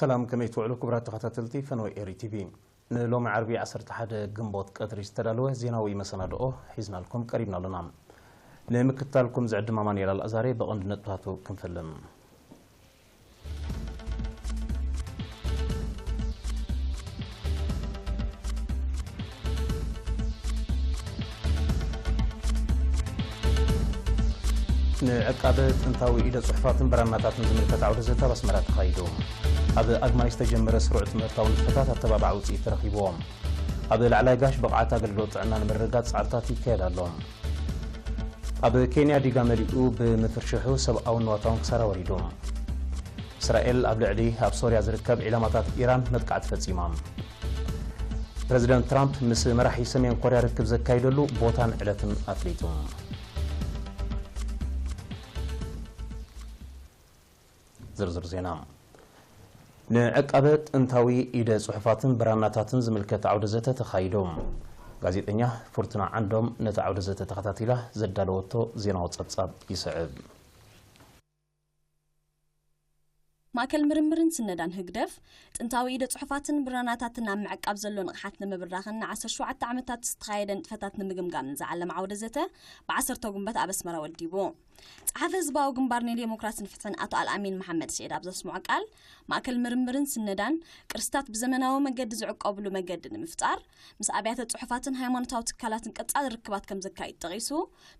ሰላም፣ ከመይ ትውዕሉ ክቡራት ተኸታተልቲ ፈነወ ኤሪ ቲቪ። ንሎሚ ዓርቢ ዓሰርተ ሓደ ግንቦት ቀትሪ ዝተዳለወ ዜናዊ መሰናድኦ ሒዝናልኩም ቀሪብና ኣለና። ንምክትታልኩም ዝዕድም ኣማኑኤል ኣልኣዛሬ። ብቐንዱ ነጥብታቱ ክንፈልም። ንዕቃበ ጥንታዊ ኢደ ጽሑፋትን ብራናታትን ዝምልከት ዓውደ ዘተ ኣብ ኣስመራ ተኻይዱ። ኣብ ኣግማይ ዝተጀመረ ስሩዕ ትምህርታዊ ንጥፈታት ኣተባባዕ ውጽኢት ተረኺብዎ። ኣብ ላዕላይ ጋሽ ብቕዓት ኣገልግሎት ጥዕና ንምርግጋጽ ጻዕርታት ይካየድ ኣሎ። ኣብ ኬንያ ዲጋ መሊኡ ብምፍርሽሑ ሰብኣውን ንዋታውን ክሳራ ወሪዱ። እስራኤል ኣብ ልዕሊ ኣብ ሶርያ ዝርከብ ዒላማታት ኢራን መጥቃዕቲ ፈጺማ። ፕረዚደንት ትራምፕ ምስ መራሒ ሰሜን ኮርያ ርክብ ዘካይደሉ ቦታን ዕለትን ኣፍሊጡ። ዝርዝር ዜና። ንዕቃበ ጥንታዊ ኢደ ጽሑፋትን ብራናታትን ዝምልከት ዓውደ ዘተ ተኻይዱ። ጋዜጠኛ ፍርቱና ዓንዶም ነቲ ዓውደ ዘተ ተኸታቲላ ዘዳለወቶ ዜናዊ ጸብጻብ ይስዕብ። ማእከል ምርምርን ስነዳን ህግደፍ፣ ጥንታዊ ኢደ ጽሑፋትን ብራናታትን ኣብ ምዕቃብ ዘሎ ንቕሓት ንምብራኽን ንዓሰርተ ሸውዓተ ዓመታት ዝተኻየደ ንጥፈታት ንምግምጋምን ዝዓለመ ዓውደ ዘተ፣ ብዓሰርተ ጉንበት ኣብ ኣስመራ ወዲቡ። ጸሓፊ ህዝባዊ ግንባር ንዴሞክራስን ፍትሕን ኣቶ ኣልኣሚን መሓመድ ስዒድ ኣብ ዘስምዖ ቃል፣ ማእከል ምርምርን ስነዳን ቅርስታት ብዘመናዊ መገዲ ዝዕቀብሉ መገዲ ንምፍጣር፣ ምስ ኣብያተ ጽሑፋትን ሃይማኖታዊ ትካላትን ቀጻሊ ርክባት ከም ዘካይድ ጠቒሱ፣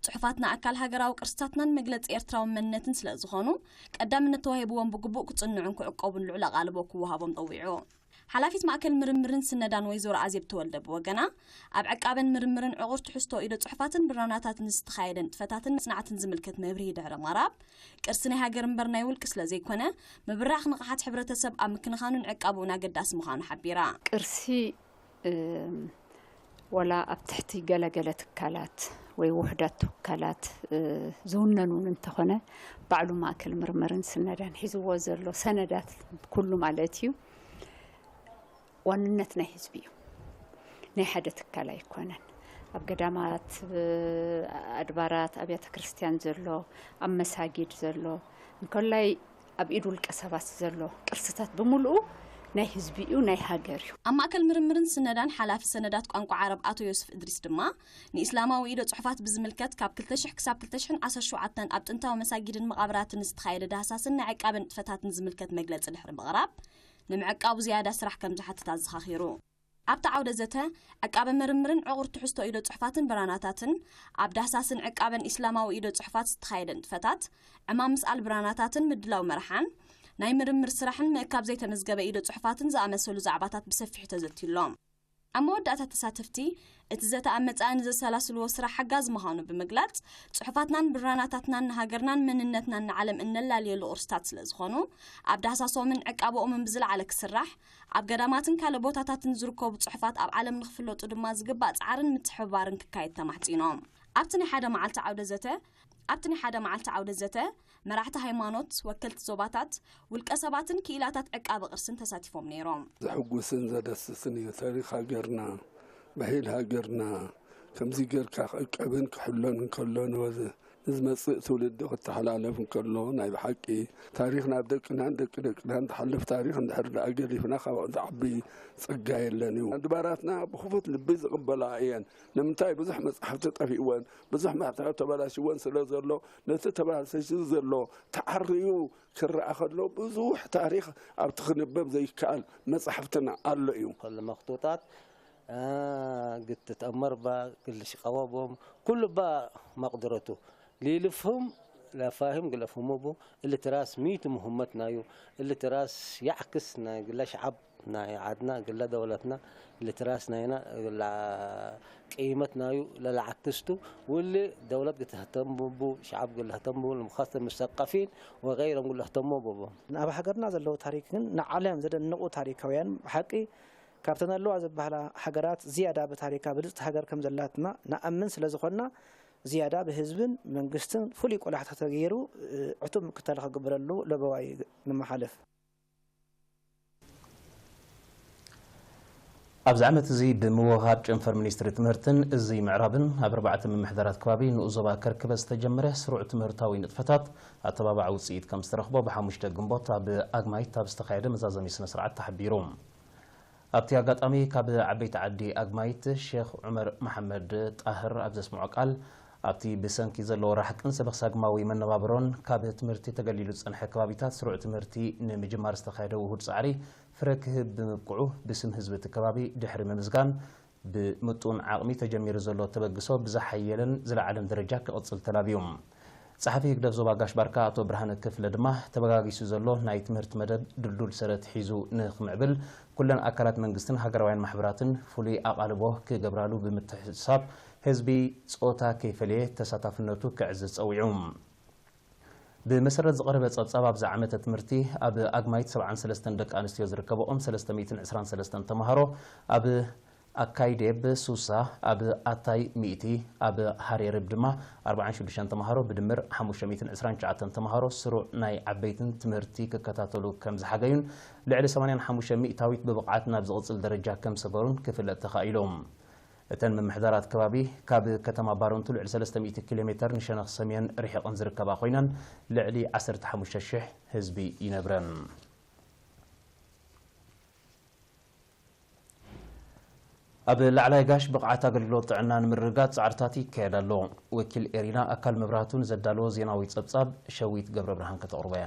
ጽሑፋትና ኣካል ሃገራዊ ቅርስታትናን መግለጺ ኤርትራዊ መንነትን ስለ ዝኾኑ፣ ቀዳምነት ተዋሂብዎም ብግቡእ ክጽንዑን ክዕቀቡን ልዑል ኣቓልቦ ክወሃቦም ጸዊዑ። ሓላፊት ማእከል ምርምርን ስነዳን ወይዘሮ ኣዜብ ተወልደ ብወገና፣ ኣብ ዕቃበን ምርምርን ዕቑር ትሕዝቶ ኢደ ጽሑፋትን ብራናታትን ዝተኻየደ ንጥፈታትን መጽናዕትን ዝምልከት መብርሂ ድሕሪ ምቕራብ፣ ቅርሲ ናይ ሃገር እምበር ናይ ውልቂ ስለ ዘይኮነ፣ ምብራኽ ንቕሓት ሕብረተሰብ ኣብ ምክንኻኑን ዕቃብኡን ኣገዳሲ ምዃኑ ሓቢራ። ቅርሲ፣ እም፣ ወላ ኣብ ትሕቲ ገለገለ ትካላት ወይ ውሕዳት ትካላት፣ እ፣ ዝውነን እውን እንተኾነ፣ ባዕሉ ማእከል ምርምርን ስነዳን ሒዝዎ ዘሎ ሰነዳት ኩሉ ማለት እዩ፣ ዋንነት ናይ ህዝቢ እዩ። ናይ ሓደ ትካል ኣይኮነን። ኣብ ገዳማት፣ ብ-፣ ኣድባራት፣ ኣብያተ ክርስቲያን ዘሎ፣ ኣብ መሳጊድ ዘሎ፣ እንኮላይ ኣብ ኢድ ውልቀ ሰባት ዘሎ ቅርስታት ብምሉኡ ናይ ህዝቢ እዩ፣ ናይ ሃገር እዩ። ኣብ ማእከል ምርምርን ስነዳን ሓላፊ ሰነዳት ቋንቋ ዓረብ ኣቶ ዮስፍ እድሪስ ድማ፣ ንኢስላማዊ ኢደ ጽሑፋት ብዝምልከት ካብ ክልተ ሽሕ ክሳብ ክልተ ሽሕን ዓሰርተ ሸውዓተን ኣብ ጥንታዊ መሳጊድን መቓብራትን ዝተኻየደ ዳህሳስን ናይ ዕቃበ ንጥፈታትን ዝምልከት መግለጺ ድሕሪ ምቕራብ፣ ንምዕቃቡ ዝያዳ ስራሕ ከም ዝሓትት ኣዘኻኺሩ። ኣብቲ ዓውደ ዘተ፣ ዕቃበ ምርምርን ዕቑር ትሕዝቶ ኢደ ጽሑፋትን ብራናታትን፣ ኣብ ዳህሳስን ዕቃበን ኢስላማዊ ኢደ ጽሑፋት ዝተኻየደ ንጥፈታት፣ ዕማም ምስኣል ብራናታትን ምድላው መርሓን፣ ናይ ምርምር ስራሕን ምእካብ ዘይተመዝገበ ኢደ ጽሑፋትን ዝኣመሰሉ ዛዕባታት ብሰፊሑ ተዘትዩሎም። ኣብ መወዳእታ ተሳተፍቲ፣ እቲ ዘተ ኣብ መጻኢ ንዘሰላስልዎ ስራሕ ሓጋዚ ምዃኑ ብምግላጽ፣ ጽሑፋትናን ብራናታትናን ንሃገርናን መንነትናን ንዓለም እነላልየሉ ቅርስታት ስለ ዝኾኑ፣ ኣብ ዳህሳሶምን ዕቃብኦምን ብዝለዓለ ክስራሕ፣ ኣብ ገዳማትን ካልእ ቦታታትን ዝርከቡ ጽሑፋት ኣብ ዓለም ንኽፍለጡ ድማ ዝግባእ ጻዕርን ምትሕብባርን ክካየድ ተማሕጺኖም። ኣብቲ ናይ ሓደ መዓልቲ ዓውደ ዘተ፣ ኣብቲ ናይ ሓደ መዓልቲ ዓውደ ዘተ፣ መራሕቲ ሃይማኖት፣ ወከልቲ ዞባታት፣ ውልቀ ሰባትን ክኢላታት ዕቃበ ቅርስን ተሳቲፎም ነይሮም። ዘሕጉስን ዘደስስን እዩ። ታሪኽ ሃገርና፣ ባህል ሃገርና፣ ከምዚ ጌርካ ክዕቀብን ክሕሎን እንከሎ ንወዘ-፣ ንዝመጽእ ትውልዲ ክተሓላለፍ እንከሎ፣ ናይ ብሓቂ ታሪኽ ናብ ደቅናን ደቂ ደቅናን ዝሓልፍ ታሪኽ እንድሕር ደኣ ገዲፍና፣ ካብኡ ዝዓቢ ጸጋ የለን እዩ። ኣድባራትና ብኽፉት ልቢ ዝቕበላ እየን። ንምንታይ? ብዙሕ መጻሕፍቲ ጠፊእወን፣ ብዙሕ መጽሓፍ ተበላሽወን ስለ ዘሎ፣ ነቲ ተበላሽዩ ዘሎ ተዓርዩ ክረኣ ከሎ፣ ብዙሕ ታሪኽ ኣብቲ ክንበብ ዘይከኣል መጻሕፍትና ኣሎ እዩ። كل مخطوطات، آه، قد تتأمر با كل شقوابهم، كل با مقدرته. ليلفهم لفاهم قل أفهموا بو، اللي تراس ميت مهمتنا يو، اللي تراس يعكس نا قل شعب نا عدنا قل دولتنا، اللي تراس ناينا قل قيمتنا يو للعكستو، واللي دولت قد تهتم بو، شعب قل اهتم بو، خاصة المثقفين وغيرهم قل اهتموا بو. ኣብ ሃገርና ዘለዉ ታሪክን ንዓለም ዘደንቑ ታሪካውያን ብሓቂ ካብተን ኣለዋ ዝበሃላ ሃገራት ዝያዳ ብታሪካ ብልጽቲ ሃገር ከም ዘላትና ንኣምን ስለ ዝኾንና፣ ዝያዳ ብህዝብን መንግስትን ፍሉይ ቆላሕታ ተገይሩ፣ እ፣ ዕቱብ ምክትታል ክግበረሉ ለበዋይ ንመሓልፍ። ኣብዚ ዓመት እዚ ብምውህሃድ ጨንፈር ሚኒስትሪ ትምህርትን እዚ ምዕራብን ኣብ ኣርባዕተ ምምሕዳራት ከባቢ ንኡስ ዞባ ከርክበ ዝተጀመረ ስሩዕ ትምህርታዊ ንጥፈታት ኣተባባዒ ውፅኢት ከም ዝተረኽቦ ብሓሙሽተ ግንቦት ኣብ ኣግማይት ኣብ ዝተኻየደ መዛዘሚ ስነ ስርዓት ተሓቢሩ። ኣብቲ ኣጋጣሚ ካብ ዓበይቲ ዓዲ ኣግማይት ሼኽ ዑመር መሓመድ ጣህር ኣብ ዘስምዖ ቃል፣ ኣብቲ ብሰንኪ ዘለዎ ራሕቅን ሰበኽሳግማዊ መነባብሮን ካብ ትምህርቲ ተገሊሉ ዝጸንሐ ከባቢታት ስሩዕ ትምህርቲ ንምጅማር ዝተኻየደ ውሁድ ጻዕሪ ፍረ ክህብ ብምብቅዑ ብስም ህዝቢ እቲ ከባቢ ድሕሪ ምምስጋን፣ ብምጡን ዓቕሚ ተጀሚሩ ዘሎ ተበግሶ ብዝሓየለን ዝለዓለን ደረጃ ክቕጽል ተላብዩ። ጸሓፊ ህግደፍ ዞባ ጋሽ ባርካ ኣቶ ብርሃነ ክፍለ ድማ ተበጋጊሱ ዘሎ ናይ ትምህርቲ መደብ ድልዱል ሰረት ሒዙ ንኽምዕብል ኩለን ኣካላት መንግስትን ሃገራውያን ማሕበራትን ፍሉይ ኣቓልቦ ክገብራሉ ብምትሕስሳብ ህዝቢ ጾታ ከይፈለየ ተሳታፍነቱ ከዕዝዝ ጸዊዑ። ብመሰረት ዝቐረበ ጸብጻብ ኣብዚ ዓመተ ትምህርቲ ኣብ ኣግማይት ሰብዓን ሰለስተን ደቂ ኣንስትዮ ዝርከበኦም ሰለስተ ሚእትን ዕስራን ሰለስተን ተምሃሮ ኣብ ኣካይዴብ ሱሳ ኣብ ኣታይ ሚእቲ፣ ኣብ ሃሬርብ ድማ ኣርባዓን ሽዱሽተን ተምሃሮ ብድምር ሓሙሽተ ሚእትን ዕስራን ትሽዓተን ተምሃሮ ስሩዕ ናይ ዓበይትን ትምህርቲ ክከታተሉ ከም ዝሓገዩን ልዕሊ ሰማንያን ሓሙሽተ ሚእታዊት ብብቕዓት ናብ ዝቕጽል ደረጃ ከም ሰገሩን ክፍለጥ ተኻኢሉ። እተን ምምሕዳራት ከባቢ ካብ ከተማ ባረንቱ ልዕሊ ሰለስተ ሚእቲ ኪሎ ሜተር ንሸነኽ ሰሜን ርሒቐን ዝርከባ ኮይነን ልዕሊ ዓሰርተ ሓሙሽተ ሽሕ ህዝቢ ይነብረን። ኣብ ላዕላይ ጋሽ ብቕዓት ኣገልግሎት ጥዕና ንምርግጋጽ ጻዕርታት ይካየድ ኣሎ። ወኪል ኤሪና ኣካል መብራህቱ ንዘዳለዎ ዜናዊ ጸብጻብ ሸዊት ገብረ ብርሃን ከተቕርቦ እያ።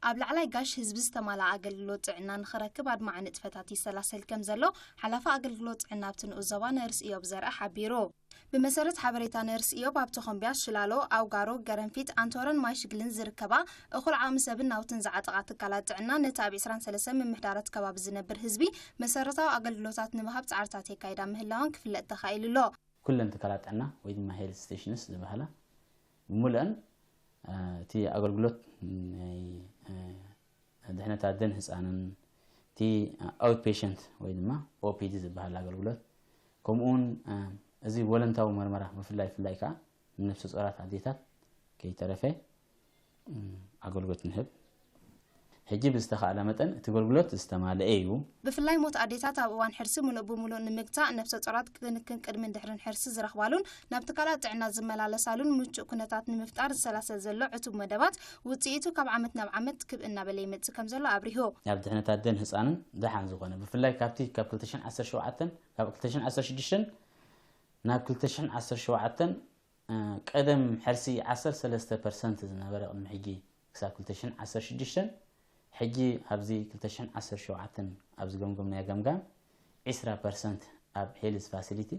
ኣብ ላዕላይ ጋሽ ህዝቢ ዝተማልኣ ኣገልግሎት ጥዕና ንኽረክብ ኣድማዒ ንጥፈታት ይሰላሰል ከም ዘሎ ሓላፊ ኣገልግሎት ጥዕና ኣብቲ ንኡስ ዞባ ነርስ እዮብ ዘርአ ሓቢሩ። ብመሰረት ሓበሬታ ነርስ እዮብ ኣብ ተኾምቢያ፣ ሽላሎ፣ ኣውጋሮ፣ ገረንፊት፣ ኣንቶረን ማይሽግልን ዝርከባ እኹል ዓቕሚ ሰብን ናውትን ዝዓጠቓ ትካላት ጥዕና ነቲ ኣብ ዕስራን ሰለስተን ምምሕዳራት ከባቢ ዝነብር ህዝቢ መሰረታዊ ኣገልግሎታት ንምሃብ ጻዕርታት የካይዳ ምህላወን ክፍለጥ ተኻኢሉ ኣሎ። ኩለን ትካላት ጥዕና ወይ ድማ ሄልት ስቴሽንስ ዝበሃላ ብምሉአን እቲ ኣገልግሎት ናይ ድሕነት ኣደን ህፃንን እቲ ኣውትፔሸንት ወይ ድማ ኦፒዲ ዝበሃል ኣገልግሎት ከምኡውን እዚ ወለንታዊ መርመራ ብፍላይ ፍላይ ከዓ ንነፍሰ ጾራት ኣዴታት ከይተረፈ ኣገልግሎት ንህብ። ሕጂ ብዝተኻእለ መጠን እቲ ኣገልግሎት ዝተማልአ እዩ። ብፍላይ ሞት ኣዴታት ኣብ እዋን ሕርሲ ምሉእ ብምሉእ ንምግታእ ነፍሰ ጾራት ክንክን ቅድምን ድሕርን ሕርሲ ዝረኽባሉን ናብ ትካላት ጥዕና ዝመላለሳሉን ምቹእ ኩነታት ንምፍጣር ዝሰላሰል ዘሎ ዕቱብ መደባት ውፅኢቱ ካብ ዓመት ናብ ዓመት ክብ እናበለ ይመፅእ ከም ዘሎ ኣብሪሁ። ኣብ ድሕነት ኣደን ህፃንን ደሓን ዝኾነ ብፍላይ ካብቲ ካብ ክልተ ሽሕን ዓሰርተ ሸውዓተን ካብ ክልተ ሽሕን ዓሰርተ ሽዱሽተን ናብ ክልተ ሽሕን ዓሰርተ ሸውዓተን ቀደም ሕርሲ ዓሰርተ ሰለስተ ፐርሰንት ዝነበረ ቅድሚ ሕጂ ክሳብ ክልተ ሽሕን ዓሰርተ ሽዱሽተን ሕጂ ኣብዚ ክልተ ሽሕን ዓሰርተ ሸውዓተን ኣብ ዝገምገምናዮ ገምጋም ዒስራ ፐርሰንት ኣብ ሄልዝ ፋሲሊቲ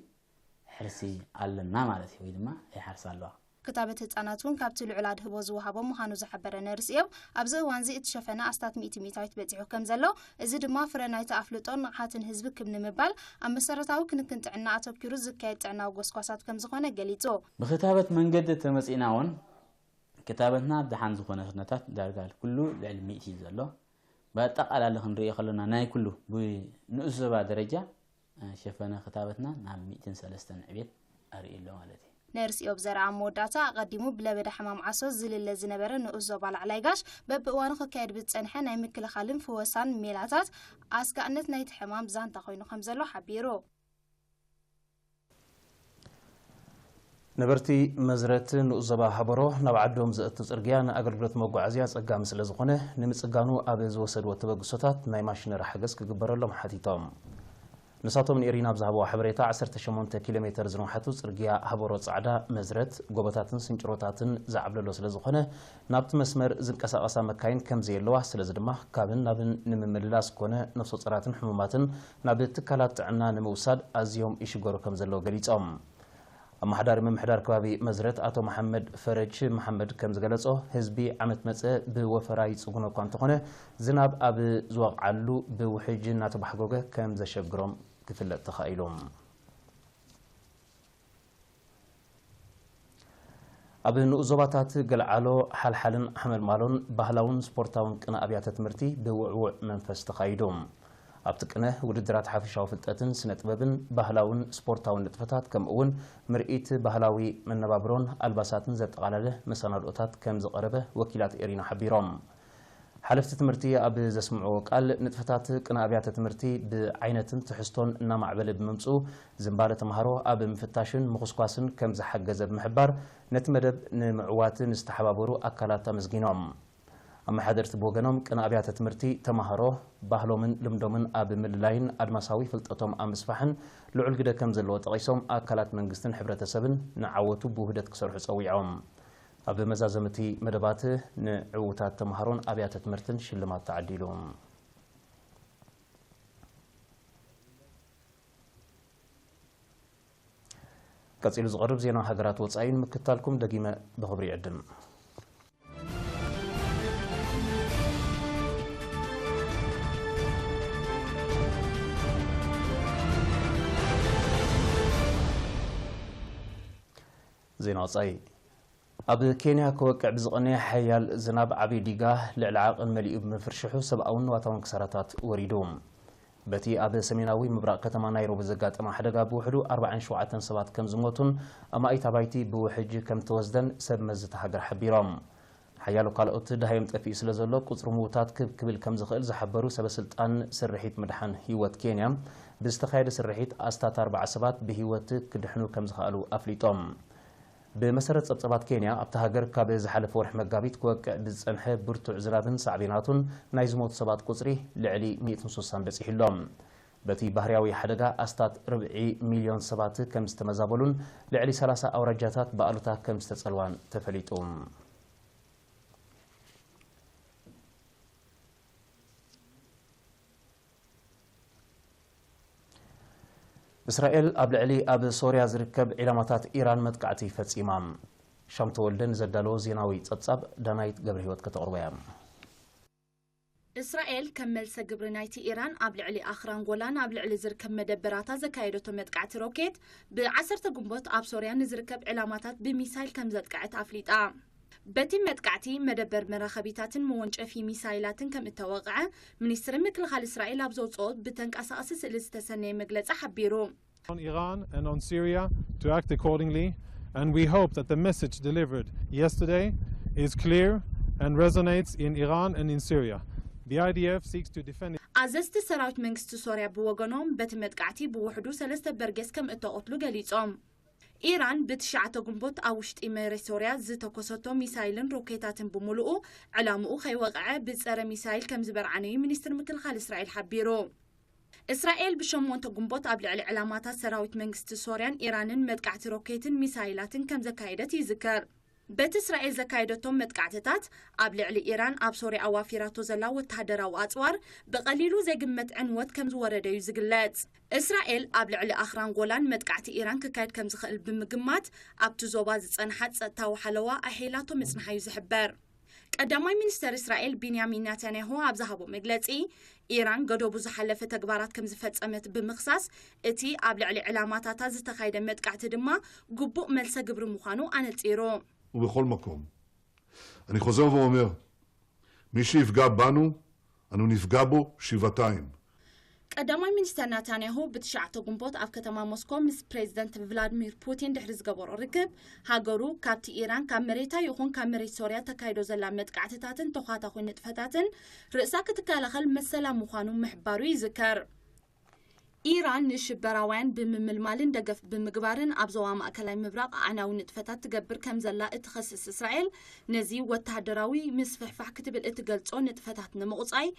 ሕርሲ ኣለና ማለት እዩ ወይ ድማ ይሓርሳ ኣለዋ። ክታበት ህፃናት እውን ካብቲ ልዑል ኣድህቦ ዝወሃቦ ምዃኑ ዝሓበረ ነርስ እዮብ ኣብዚ እዋን እዚ እቲ ሸፈነ ኣስታት ሚእቲ ሚእታዊት በፂሑ ከም ዘሎ እዚ ድማ ፍረ ናይቲ ኣፍልጦን ንቕሓትን ህዝቢ ክብ ንምባል ኣብ መሰረታዊ ክንክን ጥዕና ኣተኪሩ ዝካየድ ጥዕናዊ ጎስጓሳት ከም ዝኾነ ገሊፁ። ብክታበት መንገዲ ተመፂእና እውን ክታበትና ደሓን ዝኾነ ኩነታት ዳርጋ ኩሉ ልዕሊ ሚእቲ እዩ ዘሎ። ብኣጠቓላሊ ክንሪኦ ከለና ናይ ኩሉ ብንኡስ ዞባ ደረጃ ሸፈነ ክታበትና ናብ ሚእትን ሰለስተን ዕቤት ኣርእዩ ኣሎ ማለት እዩ። ነርስ እዮብ ዘርኣ ኣብ መወዳእታ ኣቐዲሙ ብለበዳ ሕማም ዓሶ ዝልለ ዝነበረ ንኡስ ዞባ ላዕላይ ጋሽ በብእዋኑ ክካየድ ብዝጸንሐ ናይ ምክልኻልን ፍወሳን ሜላታት ኣስጋእነት ናይቲ ሕማም ዛንታ ኮይኑ ከም ዘሎ ሓቢሩ። ነበርቲ መዝረት ንኡስ ዞባ ሃበሮ ናብ ዓዶም ዘእቱ ጽርግያ ንኣገልግሎት መጓዓዝያ ኣጸጋሚ ስለ ዝኾነ ንምጽጋኑ ኣብ ዝወሰድዎ ተበግሶታት ናይ ማሽነሪ ሓገዝ ክግበረሎም ሓቲቶም። ንሳቶም ንኤሪና ኣብ ዝሃብዎ ሓበሬታ ዓሰርተ ሸሞንተ ኪሎ ሜተር ዝነውሓቱ ጽርግያ ሃበሮ ጻዕዳ መዝረት ጎቦታትን ስንጭሮታትን ዝዓብለሎ ስለ ዝኾነ ናብቲ መስመር ዝንቀሳቐሳ መካይን ከም ዘየለዋ ስለዚ ድማ ካብን ናብን ንምምልላስ ኮነ ነፍሰ ጾራትን ሕሙማትን ናብ ትካላት ጥዕና ንምውሳድ ኣዝዮም ይሽገሩ ከም ዘለዉ ገሊጾም። ኣመሓዳሪ ምምሕዳር ከባቢ መዝረት ኣቶ መሓመድ ፈረጅ መሓመድ ከም ዝገለጾ ህዝቢ ዓመት መጸ ብወፈራ ይጽጉኖ እኳ እንተኾነ ዝናብ ኣብ ዝወቕዓሉ ብውሕጅ እናተባሕጎገ ከም ዘሸግሮም ክፍለጥ ተኻኢሉ። ኣብ ንኡስ ዞባታት ገልዓሎ፣ ሓልሓልን ሓመልማሎን ባህላውን ስፖርታውን ቅነ ኣብያተ ትምህርቲ ብውዕዉዕ መንፈስ ተኻይዱ። ኣብቲ ቅነ ውድድራት ሓፈሻዊ ፍልጠትን ስነ ጥበብን ባህላውን ስፖርታውን ንጥፈታት ከምኡ እውን ምርኢት ባህላዊ መነባብሮን ኣልባሳትን ዘጠቓለለ መሰናድኦታት ከም ዝቐረበ ወኪላት ኤሪና ሓቢሮም። ሓለፍቲ ትምህርቲ ኣብ ዘስምዕዎ ቃል፣ ንጥፈታት ቅነ ኣብያተ ትምህርቲ ብዓይነትን ትሕዝቶን እናማዕበለ ብምምፅኡ፣ ዝንባለ ተምሃሮ ኣብ ምፍታሽን ምኹስኳስን ከም ዝሓገዘ ብምሕባር፣ ነቲ መደብ ንምዕዋት ንዝተሓባበሩ ኣካላት ኣመስጊኖም። ኣመሓደርቲ ብወገኖም፣ ቅነ ኣብያተ ትምህርቲ ተምሃሮ ባህሎምን ልምዶምን ኣብ ምልላይን ኣድማሳዊ ፍልጠቶም ኣብ ምስፋሕን ልዑል ግደ ከም ዘለዎ ጠቒሶም፣ ኣካላት መንግስትን ሕብረተሰብን ንዓወቱ ብውህደት ክሰርሑ ጸዊዖም። ኣብ መዛዘምቲ መደባት፣ ንዕዉታት ተምሃሮን ኣብያተ ትምህርትን ሽልማት ተዓዲሉ። ቀጺሉ ዝቐርብ ዜና ሃገራት ወጻኢ ንምክትታልኩም ደጊመ ብኽብሪ ይዕድም። ዜና ወጻኢ። ኣብ ኬንያ ክወቅዕ ብዝቐነየ ሓያል ዝናብ፣ ዓቢ ዲጋ ልዕሊ ዓቐን መሊኡ ብምፍርሽሑ፣ ሰብኣውን ንዋታውን ክሳራታት ወሪዱ። በቲ ኣብ ሰሜናዊ ምብራቕ ከተማ ናይሮቢ ዘጋጠመ ሓደጋ፣ ብውሕዱ ኣርባዓን ሸውዓተን ሰባት ከም ዝሞቱን ኣማኢት ኣባይቲ ብውሕጅ ከም ዝተወስደን ሰብ መዚ እታ ሃገር ሓቢሮም። ሓያሎ ካልኦት ደሃዮም ጠፊኡ ስለ ዘሎ፣ ቁጽሪ ምዉታት ክብ ክብል ከም ዝኽእል ዝሓበሩ ሰበ ስልጣን ስርሒት ምድሓን ህይወት ኬንያ፣ ብዝተኻየደ ስርሒት ኣስታት ኣርባዓ ሰባት ብህይወት ክድሕኑ ከም ዝኸኣሉ ኣፍሊጦም። ብመሰረት ጸብጻባት ኬንያ፣ ኣብታ ሃገር ካብ ዝሓለፈ ወርሒ መጋቢት ክወቅዕ ብዝጸንሐ ብርቱዕ ዝናብን ሳዕቤናቱን ናይ ዝሞቱ ሰባት ቁጽሪ ልዕሊ ሚእትን ስሳን በጺሑ ኣሎ። በቲ ባህርያዊ ሓደጋ ኣስታት ርብዒ ሚልዮን ሰባት ከም ዝተመዛበሉን ልዕሊ ሰላሳ ኣውራጃታት ብኣሉታ ከም ዝተጸልዋን ተፈሊጡ። እስራኤል ኣብ ልዕሊ ኣብ ሶርያ ዝርከብ ዒላማታት ኢራን መጥቃዕቲ ፈጺማ። ሻም ተወልደ ንዘዳለዎ ዜናዊ ጸብጻብ ዳናይት ገብረህይወት ከተቕርቦ እያ። እስራኤል ከም መልሰ ግብሪ ናይቲ ኢራን ኣብ ልዕሊ ኣኽራን ጎላን ኣብ ልዕሊ ዝርከብ መደበራታ ዘካየደቶ መጥቃዕቲ ሮኬት፣ ብ ዓሰርተ ግንቦት ኣብ ሶርያ ንዝርከብ ዕላማታት ብሚሳይል ከም ዘጥቅዐት ኣፍሊጣ። በቲ መጥቃዕቲ፣ መደበር መራኸቢታትን መወንጨፊ ሚሳይላትን ከም እተወቕዐ፣ ሚኒስትሪ ምክልኻል እስራኤል ኣብ ዘውጽኦ ብተንቀሳቓሲ ስእሊ ዝተሰነየ መግለጺ ሓቢሩ። On Iran and on Syria to act accordingly, and we hope that the message delivered yesterday is clear and resonates in Iran and in Syria. The I D F seeks to defend. ኣዘዝቲ ሰራዊት መንግስቲ ሶርያ ብወገኖም፣ በቲ መጥቃዕቲ ብውሕዱ ሰለስተ በርጌስ ከም እተቐትሉ ገሊጾም። ኢራን ብትሽዓተ ግንቦት ኣብ ውሽጢ መሬት ሶርያ ዝተኮሰቶ ሚሳይልን ሮኬታትን ብምሉኡ ዕላምኡ ከይወቕዐ ብጸረ ሚሳይል ከም ዝበርዓነዩ ሚኒስትሪ ምክልኻል እስራኤል ሓቢሩ። እስራኤል ብሸሞንተ ግንቦት ኣብ ልዕሊ ዕላማታት ሰራዊት መንግስቲ ሶርያን ኢራንን መጥቃዕቲ ሮኬትን ሚሳይላትን ከም ዘካየደት ይዝከር። በቲ እስራኤል ዘካየደቶም መጥቃዕትታት፣ ኣብ ልዕሊ ኢራን ኣብ ሶርያ ኣዋፊራቶ ዘላ ወተሃደራዊ ኣጽዋር፣ ብቐሊሉ ዘይግመት ዕንወት ከም ዝወረደዩ ዝግለጽ። እስራኤል ኣብ ልዕሊ ኣኽራን ጎላን መጥቃዕቲ ኢራን ክካየድ ከም ዝኽእል ብምግማት፣ ኣብቲ ዞባ ዝጸንሓ ጸጥታዊ ሓለዋ ኣሐይላቶ ምጽንሓዩ ዝሕበር። ቀዳማይ ሚኒስተር እስራኤል ቢንያሚን ናታንያሁ ኣብ ዝሃቦ መግለጺ፣ ኢራን ገደቡ ዝሓለፈ ተግባራት ከም ዝፈጸመት ብምኽሳስ፣ እቲ ኣብ ልዕሊ ዕላማታታ ዝተኻየደ መጥቃዕቲ ድማ ግቡእ መልሰ ግብሪ ምዃኑ ኣነጺሩ። ובכל מקום. אני חוזר ואומר, מי שיפגע בנו, אנו נפגע בו שבעתיים. ቀዳማይ ሚኒስተር ናታንያሁ ብትሽዓተ ግንቦት ኣብ ከተማ ሞስኮ ምስ ፕሬዚደንት ቭላድሚር ፑቲን ድሕሪ ዝገበሮ ርክብ፣ ሃገሩ ካብቲ ኢራን ካብ መሬታ ይኹን ካብ መሬት ሶርያ ተካይዶ ዘላ መጥቃዕትታትን ተዃታኹ ንጥፈታትን ርእሳ ክትከላኸል መሰላ ምዃኑ ምሕባሩ ይዝከር። ኢራን ንሽበራውያን ብምምልማልን ደገፍ ብምግባርን ኣብ ዞባ ማእከላይ ምብራቕ ኣዕናዊ ንጥፈታት ትገብር ከም ዘላ እትኸስስ እስራኤል፣ ነዚ ወተሃደራዊ ምስፍሕፋሕ ክትብል እትገልጾ ንጥፈታት ንምቑጻይ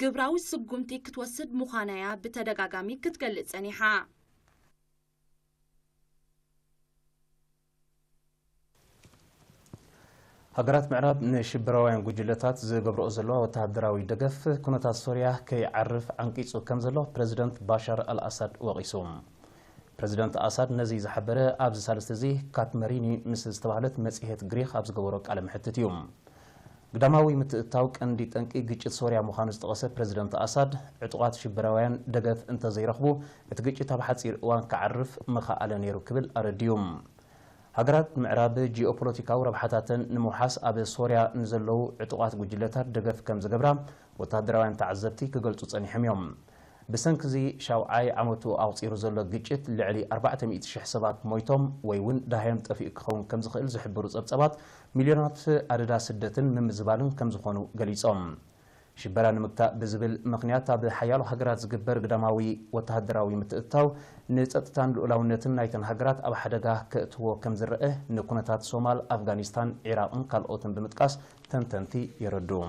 ግብራዊ ስጉምቲ ክትወስድ ምዃና'ያ ብተደጋጋሚ ክትገልጽ ጸኒሓ። ሃገራት ምዕራብ ንሽበራውያን ጉጅለታት ዝገብርኦ ዘለዋ ወተሃደራዊ ደገፍ፣ ኩነታት ሶርያ ከይዓርፍ ዓንቂጹ ከም ዘሎ ፕረዚደንት ባሻር ኣልኣሳድ ወቒሱ። ፕረዚደንት ኣሳድ ነዚ ዝሓበረ ኣብዚ ሳልስቲ እዚ ካትመሪኒ ምስ ዝተባህለት መጽሔት ግሪኽ ኣብ ዝገበሮ ቃለ መሕትት እዩ። ግዳማዊ ምትእትታው ቀንዲ ጠንቂ ግጭት ሶርያ ምዃኑ ዝጠቐሰ ፕረዚደንት ኣሳድ፣ ዕጡቓት ሽበራውያን ደገፍ እንተዘይረኽቡ፣ እቲ ግጭት ኣብ ሓጺር እዋን ክዓርፍ ምኸኣለ ነይሩ ክብል ኣረዲኡ። ሃገራት ምዕራብ ጂኦፖለቲካዊ ረብሓታተን ንምውሓስ ኣብ ሶርያ ንዘለዉ ዕጡቓት ጉጅለታት ደገፍ ከም ዝገብራ ወተሃደራውያን ተዓዘብቲ ክገልጹ ጸኒሖም እዮም። ብሰንኪ እዚ ሻውዓይ ዓመቱ ኣቑጺሩ ዘሎ ግጭት ልዕሊ ኣርባዕተ ሚእቲ ሽሕ ሰባት ሞይቶም ወይ እውን ደሃዮም ጠፊኡ ክኸውን ከም ዝኽእል ዝሕብሩ ጸብጻባት፣ ሚልዮናት ኣደዳ ስደትን ምምዝባልን ከም ዝኾኑ ገሊጾም። ሽበራ ንምግታእ ብዝብል ምኽንያት ኣብ ሓያሎ ሃገራት ዝግበር ግዳማዊ ወተሃደራዊ ምትእትታው ንጸጥታን ልኡላውነትን ናይተን ሃገራት ኣብ ሓደጋ ከእትዎ ከም ዝረአ፣ ንኩነታት ሶማል፣ ኣፍጋኒስታን፣ ዒራቕን ካልኦትን ብምጥቃስ ተንተንቲ የረድኡ።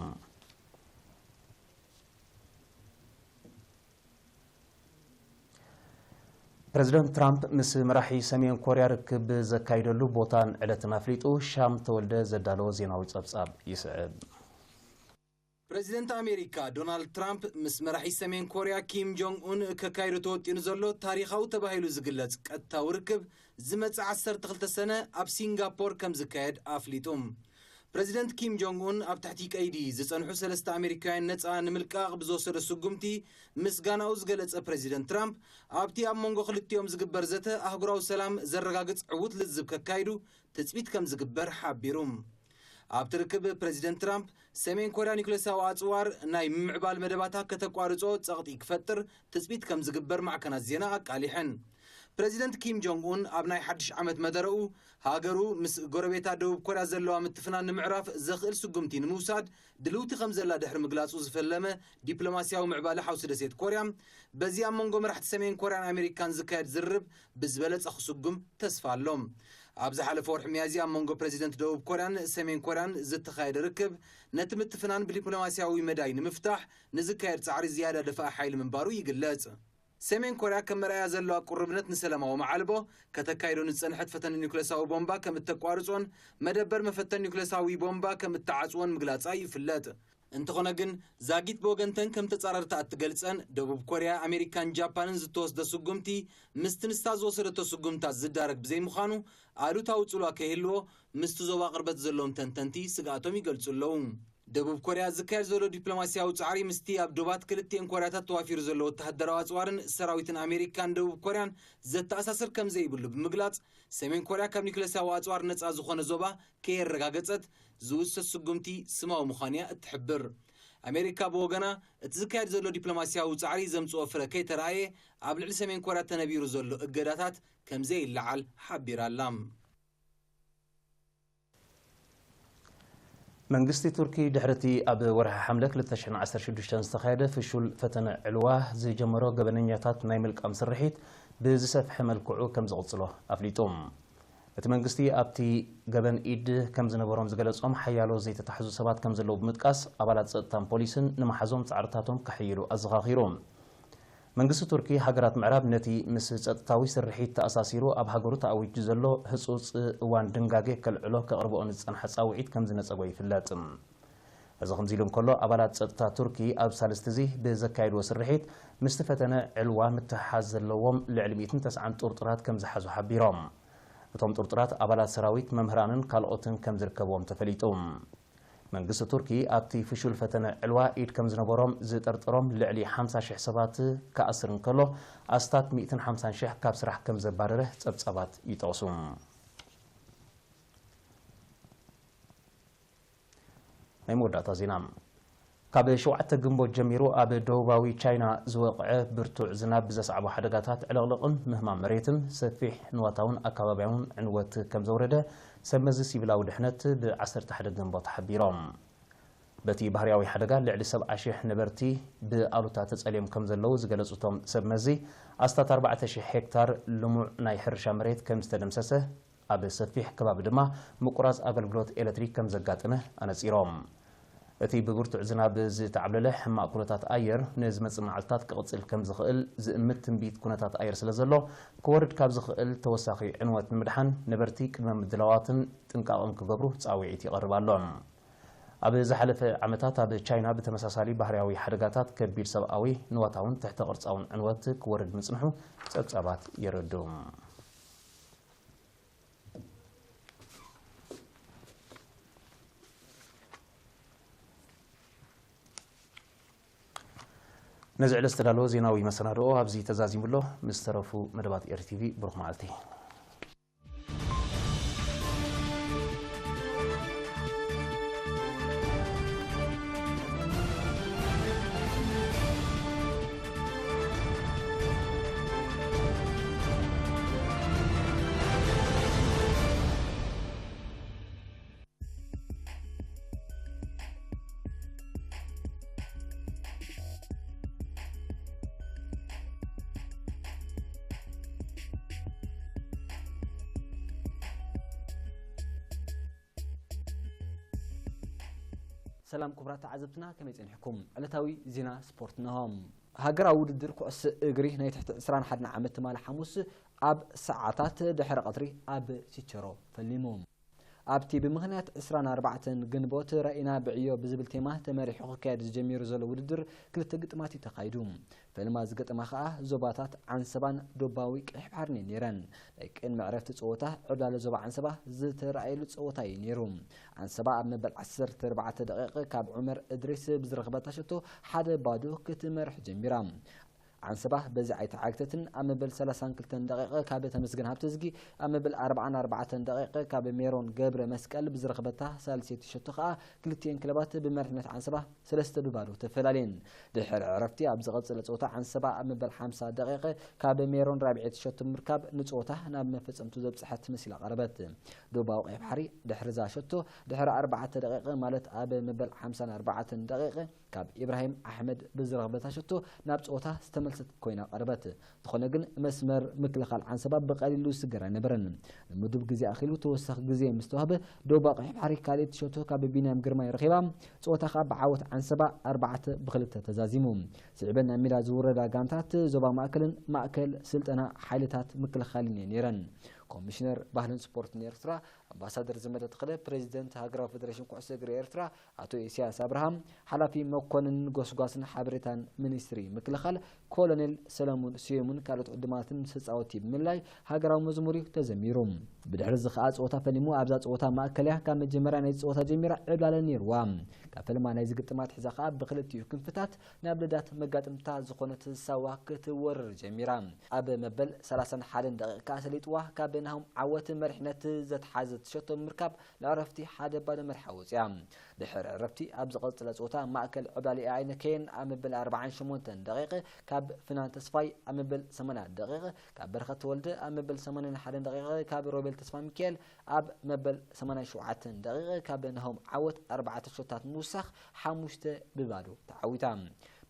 ፕረዚደንት ትራምፕ ምስ መራሒ ሰሜን ኮርያ ርክብ ዘካይደሉ ቦታን ዕለትን ኣፍሊጡ። ሻም ተወልደ ዘዳለዎ ዜናዊ ጸብጻብ ይስዕብ። ፕረዚደንት ኣሜሪካ ዶናልድ ትራምፕ ምስ መራሒ ሰሜን ኮርያ ኪም ጆንግ ኡን ከካይዶ ተወጢኑ ዘሎ ታሪኻዊ ተባሂሉ ዝግለጽ ቀጥታዊ ርክብ ዝመጽእ ዓሰርተ ክልተ ሰነ ኣብ ሲንጋፖር ከም ዝካየድ ኣፍሊጡ። ፕረዚደንት ኪም ጆንግ ኡን ኣብ ትሕቲ ቀይዲ ዝጸንሑ ሰለስተ ኣሜሪካውያን ነጻ ንምልቃቕ ብዝወሰዶ ስጉምቲ ምስጋናኡ ዝገለጸ ፕረዚደንት ትራምፕ፣ ኣብቲ ኣብ መንጎ ክልቲኦም ዝግበር ዘተ ኣህጉራዊ ሰላም ዘረጋግጽ ዕዉት ልዝብ ከካይዱ ትጽቢት ከም ዝግበር ሓቢሩ። ኣብቲ ርክብ ፕረዚደንት ትራምፕ ሰሜን ኮርያ ኒኩሌሳዊ ኣጽዋር ናይ ምምዕባል መደባታ ከተቋርጾ ጸቕጢ ክፈጥር ትጽቢት ከም ዝግበር ማዕከናት ዜና ኣቃሊሐን። ፕረዚደንት ኪም ጆንግ ኡን ኣብ ናይ ሓድሽ ዓመት መደረኡ ሃገሩ ምስ ጎረቤታ ደቡብ ኮርያ ዘለዋ ምትፍናን ንምዕራፍ ዘኽእል ስጉምቲ ንምውሳድ ድልውቲ ከም ዘላ ድሕሪ ምግላጹ ዝፈለመ ዲፕሎማስያዊ ምዕባለ ሓውሲ ደሴት ኮርያ፣ በዚ ኣብ መንጎ መራሕቲ ሰሜን ኮርያን ኣሜሪካን ዝካየድ ዝርርብ ብዝበለጸ ክስጉም ተስፋ ኣሎ። ኣብ ዝሓለፈ ወርሒ ሚያዝያ ኣብ መንጎ ፕረዚደንት ደቡብ ኮርያን ሰሜን ኮርያን ዝተኻየደ ርክብ ነቲ ምትፍናን ብዲፕሎማስያዊ መዳይ ንምፍታሕ ንዝካየድ ጻዕሪ ዝያዳ ደፋኢ ሓይሊ ምንባሩ ይግለጽ። ሰሜን ኮርያ ከም መርኣያ ዘለዋ ቅሩብነት ንሰላማዊ መዓልቦ ከተካይዶ ንዝጸንሐት ፈተነ ኒኩለሳዊ ቦምባ ከም እተቋርጾን መደበር መፈተኒ ኒኩለሳዊ ቦምባ ከም እተዓጽዎን ምግላጻ ይፍለጥ። እንተኾነ ግን፣ ዛጊት ብወገንተን ከም ተጻረርታ እትገልጸን ደቡብ ኮርያ፣ ኣሜሪካን ጃፓንን ዝተወስደ ስጉምቲ ምስቲ ንሳ ዝወሰደቶ ስጉምታት ዝዳረግ ብዘይምዃኑ፣ ኣሉታዊ ጽልዋ ከይህልዎ ምስቲ ዞባ ቅርበት ዘለዎም ተንተንቲ ስግኣቶም ይገልጹ ኣለዉ። ደቡብ ኮርያ ዝካየድ ዘሎ ዲፕሎማስያዊ ጻዕሪ ምስቲ ኣብ ዶባት ክልቲኤን ኮርያታት ተዋፊሩ ዘሎ ወተሃደራዊ ኣጽዋርን ሰራዊትን ኣሜሪካን ደቡብ ኮርያን ዘተኣሳስር ከም ዘይብሉ ብምግላጽ፣ ሰሜን ኮርያ ካብ ኒኩለሳዊ ኣጽዋር ነጻ ዝኾነ ዞባ ከየረጋገጸት ዝውሰድ ስጉምቲ ስማዊ ምዃኑ እያ እትሕብር። ኣሜሪካ ብወገና፣ እቲ ዝካየድ ዘሎ ዲፕሎማስያዊ ጻዕሪ ዘምጽኦ ፍረ ከይተራእየ፣ ኣብ ልዕሊ ሰሜን ኮርያ ተነቢሩ ዘሎ እገዳታት ከም ዘይለዓል ሓቢራ ኣላ። መንግስቲ ቱርኪ ድሕሪ እቲ ኣብ ወርሒ ሓምለ ክልተ ሽሕን ዓሰርተ ሽዱሽተን ዝተኻየደ ፍሹል ፈተነ ዕልዋ ዝጀመሮ ገበነኛታት ናይ ምልቃም ስርሒት ብዝሰፍሐ መልክዑ ከም ዝቕጽሎ ኣፍሊጡ። እቲ መንግስቲ ኣብቲ ገበን ኢድ ከም ዝነበሮም ዝገለጾም ሓያሎ ዘይተታሕዙ ሰባት ከም ዘለዉ ብምጥቃስ፣ ኣባላት ጸጥታን ፖሊስን ንመሓዞም ጻዕርታቶም ከሐይሉ ኣዘኻኺሩ። መንግስቲ ቱርኪ፣ ሃገራት ምዕራብ ነቲ ምስ ጸጥታዊ ስርሒት ተኣሳሲሩ ኣብ ሃገሩ ተኣዊጁ ዘሎ ህጹጽ እዋን ድንጋጌ ከልዕሎ ከቕርብኦ ንዝጸንሓ ጻውዒት ከም ዝነጸጎ ይፍለጥ። እዚ ከምዚ ኢሉ እንከሎ፣ ኣባላት ጸጥታ ቱርኪ ኣብ ሳልስቲ እዚ ብዘካየድዎ ስርሒት ምስቲ ፈተነ ዕልዋ ምትሕሓዝ ዘለዎም ልዕሊ ሚእትን ተስዓን ጥርጡራት ከም ዝሓዙ ሓቢሮም። እቶም ጥርጡራት ኣባላት ሰራዊት፣ መምህራንን ካልኦትን ከም ዝርከብዎም ተፈሊጡ። መንግስቲ ቱርኪ ኣብቲ ፍሹል ፈተነ ዕልዋ ኢድ ከም ዝነበሮም ዝጠርጠሮም ልዕሊ ሓምሳ ሽሕ ሰባት ክኣስር እንከሎ፣ ኣስታት ሚእትን ሓምሳን ሽሕ ካብ ስራሕ ከም ዘባረረ ጸብጻባት ይጠቕሱ። ናይ መወዳእታ ዜና። ካብ ሸውዓተ ግንቦት ጀሚሩ ኣብ ደቡባዊ ቻይና ዝወቕዐ ብርቱዕ ዝናብ ብዘስዓቦ ሓደጋታት ዕልቕልቕን ምህማም መሬትን ሰፊሕ ንዋታውን ኣከባቢያውን ዕንወት ከም ዘውረደ ሰብ መዚ ሲቪላዊ ድሕነት ብ ዓሰርተ ሓደ ግንቦት ሓቢሮም። በቲ ባህርያዊ ሓደጋ ልዕሊ ሰብዓ ሽሕ ነበርቲ ብኣሉታ ተጸልዮም ከም ዘለዉ ዝገለጹ እቶም ሰብ መዚ፣ ኣስታት ኣርባዕተ ሽሕ ሄክታር ልሙዕ ናይ ሕርሻ መሬት ከም ዝተደምሰሰ፣ ኣብ ሰፊሕ ከባቢ ድማ ምቁራጽ ኣገልግሎት ኤሌክትሪክ ከም ዘጋጠመ ኣነጺሮም። እቲ ብብርቱዕ ዝናብ ዝተዓብለለ ሕማቕ ኩነታት ኣየር ንዝመጽእ መዓልታት ክቕጽል ከም ዝኽእል ዝእምት ትንቢት ኩነታት ኣየር ስለ ዘሎ፣ ክወርድ ካብ ዝኽእል ተወሳኺ ዕንወት ንምድሓን ነበርቲ ቅድመ ምድላዋትን ጥንቃቕን ክገብሩ ጻውዒት ይቐርብ ኣሎ። ኣብ ዝሓለፈ ዓመታት ኣብ ቻይና ብተመሳሳሊ ባህርያዊ ሓደጋታት ከቢድ ሰብኣዊ፣ ንዋታውን ትሕተ ቅርጻውን ዕንወት ክወርድ ምጽንሑ ጸብጻባት የረድኡ። ነዚ ዕለት ዝተዳለወ ዜናዊ መሰናድኦ ኣብዚ ተዛዚሙ ኣሎ። ምስ ተረፉ መደባት ኤር ቲ ቪ ብሩኽ መዓልቲ። ሰላም ክቡራት ተዓዘብትና፣ ከመይ ጸኒሕኩም? ዕለታዊ ዜና ስፖርት ነሆ። ሃገራዊ ውድድር ኩዕሶ እግሪ ናይ ትሕቲ ዕስራን ሓደን ዓመት ትማሊ ሓሙስ ኣብ ሰዓታት ድሕሪ ቀትሪ ኣብ ሲቸሮ ፈሊሙ። ኣብቲ ብምኽንያት ዕስራን ኣርባዕተን ግንቦት ራኢና ብዕዮ ብዝብል ቴማ ተመሪሑ ክካየድ ዝጀሚሩ ዘሎ ውድድር ክልተ ግጥማት እዩ ተኻይዱ። ፈልማ ዝገጠማ ከኣ ዞባታት ዓንሰባን ዶባዊ ቀይሕ ባሕርን እየን ነይረን። ናይ ቅድሚ ዕረፍቲ ጸወታ ዕብላለ ዞባ ዓንሰባ ዝተረኣየሉ ጸወታ እዩ ነይሩ። ዓንሰባ ኣብ መበል ዓሰርተ ኣርባዕተ ደቂቕ ካብ ዑመር እድሪስ ብዝረኸበታ ሸቶ ሓደ ባዶ ክትመርሕ ጀሚራ። ዓንሰባ በዚ ኣይተዓግተትን። ኣብ መበል ሰላሳን ክልተን ደቂቕ ካብ ተመስገን ሃብተዝጊ፣ ኣብ መበል ኣርባዓን ኣርባዕተን ደቂቕ ካብ ሜሮን ገብረ መስቀል ብዝረኸበታ ሳልሰይቲ ሸቶ ከኣ ክልቲኤን ክለባት ብመሪሕነት ዓንሰባ ሰለስተ ብባዶ ተፈላለየን። ድሕሪ ዕረፍቲ ኣብ ዝቐጸለ ጸወታ ዓንሰባ ኣብ መበል ሓምሳ ደቂቕ ካብ ሜሮን ራብዐይቲ ሸቶ ብምርካብ ንጸወታ ናብ መፈጸምቱ ዘብጽሐት መሲላ ቀረበት። ዶባዊ ቀይሕ ባሕሪ ድሕሪ እዛ ሸቶ ድሕሪ ኣርባዕተ ደቂቕ ማለት ኣብ መበል ሓምሳን ኣርባዕተን ደቂቕ ካብ ኢብራሂም ኣሕመድ ብዝረኸበታ ሸቶ ናብ ጸወታ ዝተመልሰት ኮይና ቀረበት። ዝኾነ ግን መስመር ምክልኻል ዓንሰባ ብቐሊሉ ዝስገር ኣይነበረን። ንምዱብ ግዜ ኣኺሉ ተወሳኺ ግዜ ምስ ተዋህበ ዶባ ቀይሕ ባሕሪ ካልኣይቲ ሸቶ ካብ ቢንያም ግርማይ ረኺባ። ጸወታ ከኣ ብዓወት ዓንሰባ ኣርባዕተ ብኽልተ ተዛዚሙ። ስዕበን ናብ ሜዳ ዝውረዳ ጋንታት ዞባ ማእከልን ማእከል ስልጠና ሓይልታት ምክልኻልን እየን ነይረን። ኮሚሽነር ባህልን ስፖርትን ኤርትራ ኣምባሳደር ዘመደ ተኽለ፣ ፕሬዚደንት ሃገራዊ ፌደሬሽን ኩዕሶ እግሪ ኤርትራ ኣቶ ኢሳያስ ኣብርሃም፣ ሓላፊ መኮንንን ጎስጓስን ሓበሬታን ሚኒስትሪ ምክልኻል ኮሎኔል ሰለሙን ስዩምን ካልኦት ዕዱማትን ምስ ተጻወትቲ ብምልላይ ሃገራዊ መዝሙር እዩ ተዘሚሩ። ብድሕሪ እዚ ከኣ ጸወታ ፈሊሙ። ኣብዛ ጸወታ ማእከልያ ካብ መጀመርያ ናይ ጸወታ ጀሚራ ዕብላለ ነይርዋ። ካብ ፈልማ ናይዚ ግጥማት ሒዛ ከኣ ብክልቲኡ ክንፍታት ናብ ልዳት መጋጥምታ ዝኾነት ሳዋ ክትወርር ጀሚራ። ኣብ መበል ሰላሳን ሓደን ደቂቕ ከኣ ሰሊጥዋ ካብ ናሆም ዓወት መሪሕነት ዘትሓዘት ሸቶ ብምርካብ ንዕረፍቲ ሓደ ባዶ መሪሓ ወጽያ። ድሕሪ ዕረፍቲ ኣብ ዝቐጸለ ጸወታ ማእከል ዕብላሊኣ ኣይነከየን ኣብ መበል ኣርባዓን ሸሞንተን ደቂቕ ካብ ፍናን ተስፋይ፣ ኣብ መበል ሰማንያን ደቂቕ ካብ በረኸት ተወልደ፣ ኣብ መበል ሰማንያን ሓደን ደቂቕ ካብ ሮቤል ተስፋ ሚካኤል፣ ኣብ መበል ሰማንያን ሸውዓተን ደቂቕ ካብ ናሆም ዓወት ኣርባዕተ ሸቶታት ምውሳኽ ሓሙሽተ ብባዶ ተዓዊታ።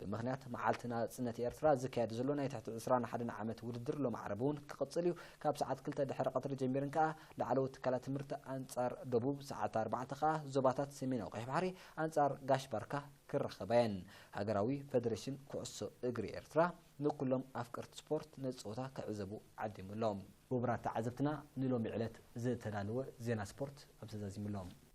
ብምኽንያት መዓልቲ ናጽነት ኤርትራ ዝካየድ ዘሎ ናይ ትሕቲ ዕስራን ሓደን ዓመት ውድድር ሎማዕረብ እውን ክቕጽል እዩ። ካብ ሰዓት ክልተ ድሕሪ ቀትሪ ጀሚረን ከኣ ላዕለዎት ትካላት ትምህርቲ ኣንጻር ደቡብ፣ ሰዓት ኣርባዕተ ከኣ ዞባታት ሰሜናዊ ቀይሕ ባሕሪ ኣንጻር ጋሽ ባርካ ክራኸባ እየን። ሃገራዊ ፈደረሽን ኩዕሶ እግሪ ኤርትራ ንኩሎም ኣፍቀርቲ ስፖርት ነዚ ጸወታ ክዕዘቡ ዓዲሙ ኣሎ። ክቡራት ተዓዘብትና፣ ንሎሚ ዕለት ዝተዳለወ ዜና ስፖርት ኣብዚ ተዛዚሙ ኣሎ።